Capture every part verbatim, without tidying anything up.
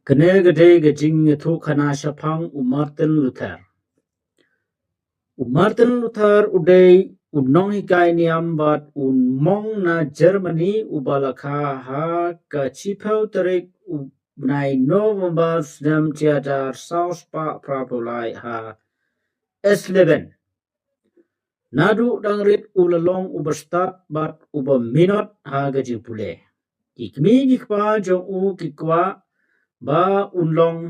Kane ka dei ka jingïathuhkhana shaphang u Martin Luther. U Martin Luther u dei u nonghikai niam bad u mong na Germany uba la kha ha ka shiphew tarik u bnai November snem shihajar saw spah phra phew lai ha Eisleben. Naduh dang rit u la long uba stad bad uba minot ha ka jingpule. Ki kmie ki kpa jong u ki kwah ba un long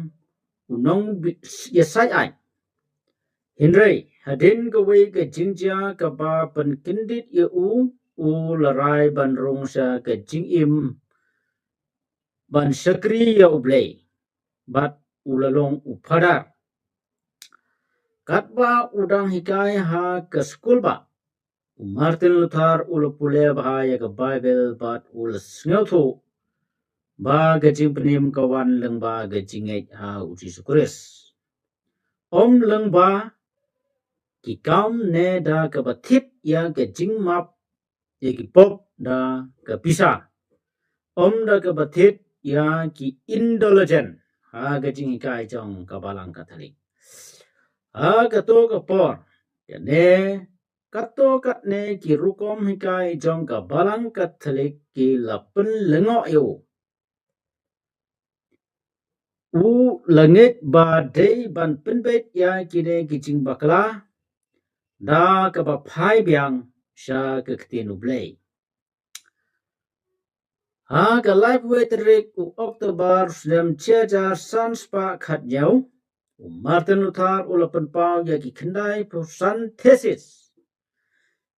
u nongïasaid aiñ. Hynrei hadien kawei ka jingjia kaba pynkyndit ïa u, u la rai ban rung sha ka jingim ban shakri ïa U Blei bad u la long u phadar. Katba u dang hikai ha ka skul bah, u Martin Luther u la pule bha ïa ka Baibl bad u la sngewthuh ba ka jingpynim ka wan lyngba ka jingngeit ha U Jisu Khrist, ym lyngba ki kam ne da kaba thied ïa ka jingmap ïa ki pop da ka pisa, ym da kaba thied ïa ki indulgence ha ka jinghikai jong ka Balang Katholik. Ha kato ka por, kane kato katne ki rukom hikai jong ka Balang Katholik ki la pynlyngngoh ïa u. U la ngeit ba dei ban pynbeit ïa kine ki jingbakla da kaba phai biang sha ka ktien U Blei. Ha ka laiphew tarik u October snem shihajar san spah khathynñiew, u Martin Luther u la pynpaw ïa ki khyndai phew san thesis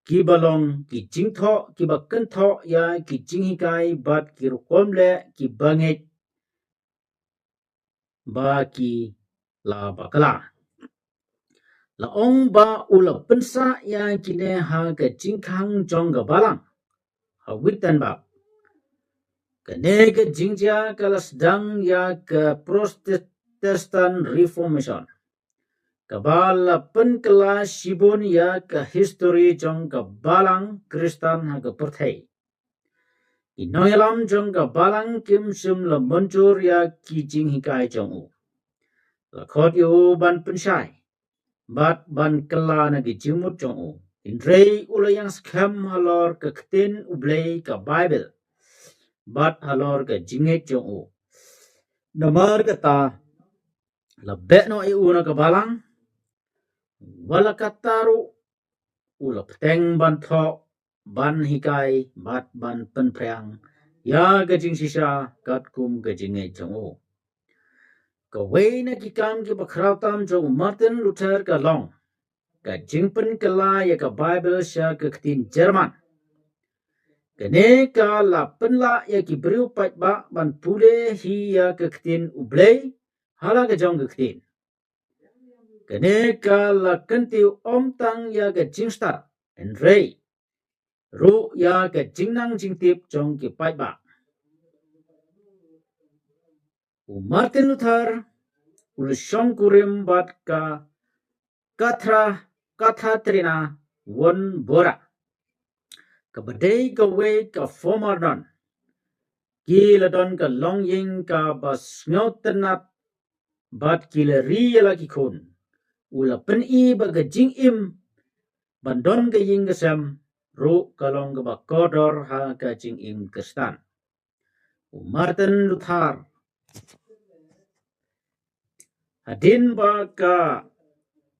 kiba long ki jingthoh kiba kynthoh ïa ki jinghikai bad ki rukom leh kiba ngeit ba ki la bakla. La ong ba u la pynsah ïa kine ha ka jingkhang jong ka Balang ha Wittenberg. Kane ka jingjia ka la sdang ïa ka Protestant Reformation, kaba la pynkylla shibun ïa ka histori jong ka Balang Khristan ha ka pyrthei. Ki nongïalam jong ka Balang kim shym la mynjur ïa ki jinghikai jong u. La khot ïa u ban pynshai bad ban kylla na ki jingmut jong u. Hynrei u la ïeng skhem halor ka ktien U Blei, ka Baibl, bad halor ka jingngeit jong u. Namar kata, la beh noh ïa u na ka Balang, wat la katta ruh u la bteng ban thoh, ban hikai bad ban pynphriang ïa ka jingshisha katkum ka jingngeit jong u. Kawei na ki kam kiba khraw tam jong u Martin Luther ka long ka jingpynkylla ïa ka Baibl sha ka ktien German. Kane ka la pynlah ïa ki briew paidbah ban pule hi ïa ka ktien U Blei ha la ka jong ka ktien. Kane ka la kyntiew ym tang ïa ka jingstad, hynrei ruh ïa ka jingnang jingtip jong ki paidbah. U Martin Luther u la shongkurim bad ka Kathra, Katharina von Bora, kaba dei kawei ka former nun. Ki la don ka longïing kaba sngewtynnat bad ki la ri ïa la ki khun. U la pyni ba ka jingim ban don ka ïing ka sem ruh ka long kaba kordor ha ka jingim Khristan. U Martin Luther, hadien ba ka,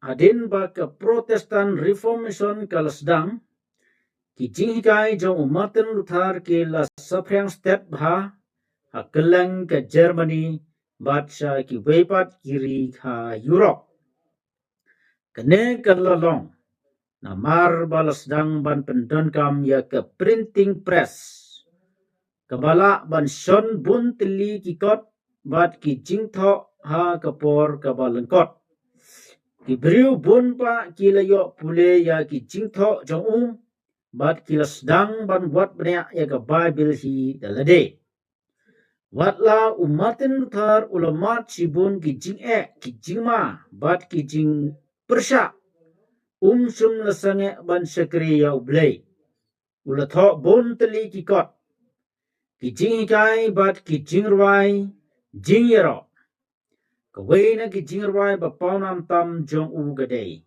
hadien ba ka Protestant Reformation ka la sdang, ki jinghikai jong u Martin Luther ki la saphriang stet bha ha kylleng ka Germany bad sha kiwei pat ki ri ha Europe. Kane ka la long namar ba la sdang ban pyndonkam ïa ka printing press, kaba lah ban shon bun tylli ki kot bad ki jingthoh ha ka por kaba lyngkot. Ki briew bun pat ki la ïoh pule ïa ki jingthoh jong u bad ki la sdang ban wad bniah ïa ka Baibl hi da lade. Wat la u Martin Luther u la mad shibun ki jingeh, ki jingma bad ki jingpyrshah, um shym la sangeh ban shakri ïa U Blei. U la thoh bun tylli ki kot, ki jinghikai bad ki jingrwai, jingïaroh. Kawei na ki jingrwai ba pawnam tam jong u ka dei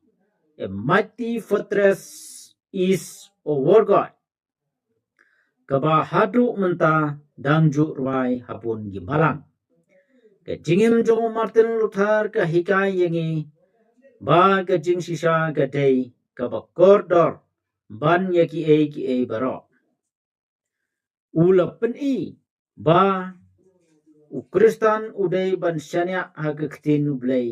A Mighty Fortress Is Our God, kaba haduh mynta dang ju rwai ha bun ki balang. Ka jingim jong u Martin Luther ka hikai ïa ngi ba ka jingshisha ka dei kaba kordor ban ïa kiei kiei baroh. U la pyni ba u Khristan u dei ban shaniah ha ka ktien u Blei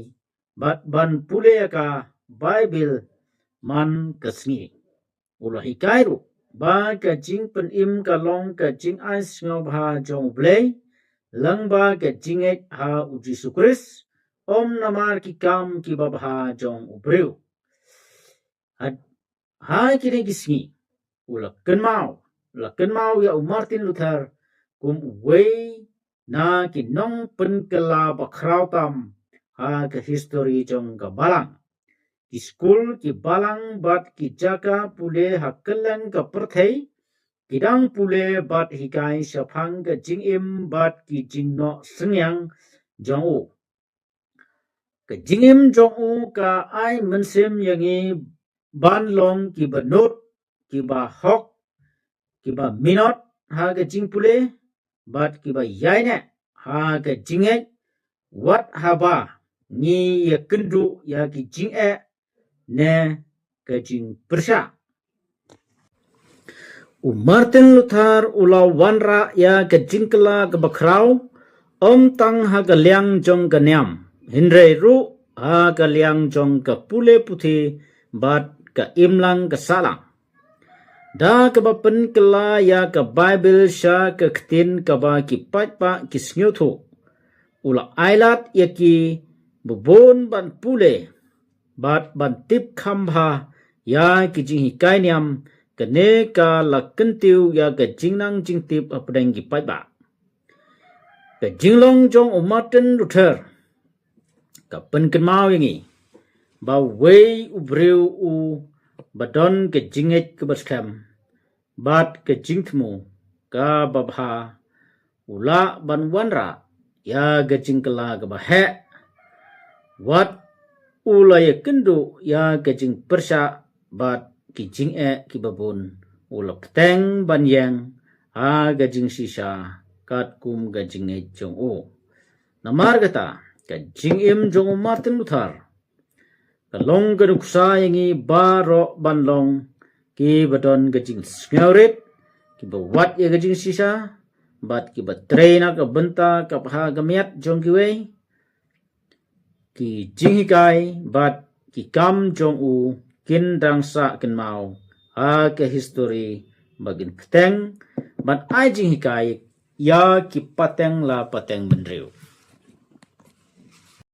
bad ban pule ïa ka Baibl man ka sngi. U la hikai ruh ba ka jingpynim ka long ka jingai sngewbha jong u Blei, lang ba ka jingngeit ha u Jisu Khrist, ym namar ki kam kiba bha jong u briew. Ha, ha kine ki sngi u la kynmaw, u la kynmaw ïa u Martin Luther kum uwei na ki nongpynkylla ba khraw tam ha ka histori jong ka balang. Ki skul, ki balang bad ki jaka pule ha kylleng ka pyrthei ki dang pule bad hikai shaphang ka jingim bad ki jingnoh synñiang jong u. Ka jingim jong u ka ai mynsiem ïa ngi ban long kiba nud, kiba hok, kiba minot ha ka jingpule bad kiba ïaineh ha ka jingngeit, wat haba ngi ïakynduh ïa ki jingeh ne ka jingpyrshah. U Martin Luther u la wanrah ïa ka jingkylla kaba khraw, ym tang ha ka liang jong ka niam, hynrei ruh ha ka liang jong ka pule puthi bad ka imlang ka sahlang. Da kaba pynkylla ïa ka Baibl sha ka ktien kaba ki paidbah ki sngewthuh, u la ailad ïa ki babun ban pule bad ban tip kham bha ïa ki jinghikai niam, kane ka la kyntiew ïa ka jingnang jingtip hapdeng ki paidbah. Ka jinglong jong u Martin Luther ka pynkynmaw ïa ngi ba uwei u briew uba don ka jingngeit kaba skhem bad ka jingthmu kaba bha u lah ban wanrah ïa ka jingkylla kaba heh, wat u la ïakynduh ïa ka jingpyrshah bad ki jingeh kiba bun, u la bteng ban ïeng ha ka jingshisha katkum ka jingngeit jong u. Namar kata, ka jingim jong u Martin Luther ka long ka nuksa ïa ngi baroh ban long kiba don ka jingsngewrit, kiba wad ïa ka jingshisha bad kiba trei na ka bynta ka bha ka miat jong kiwei. Ki jinghikai bad ki kam jong u kin dang sah kynmaw ha ka histori ba kin bteng ban ai jinghikai ïa ki pateng la pateng bynriew.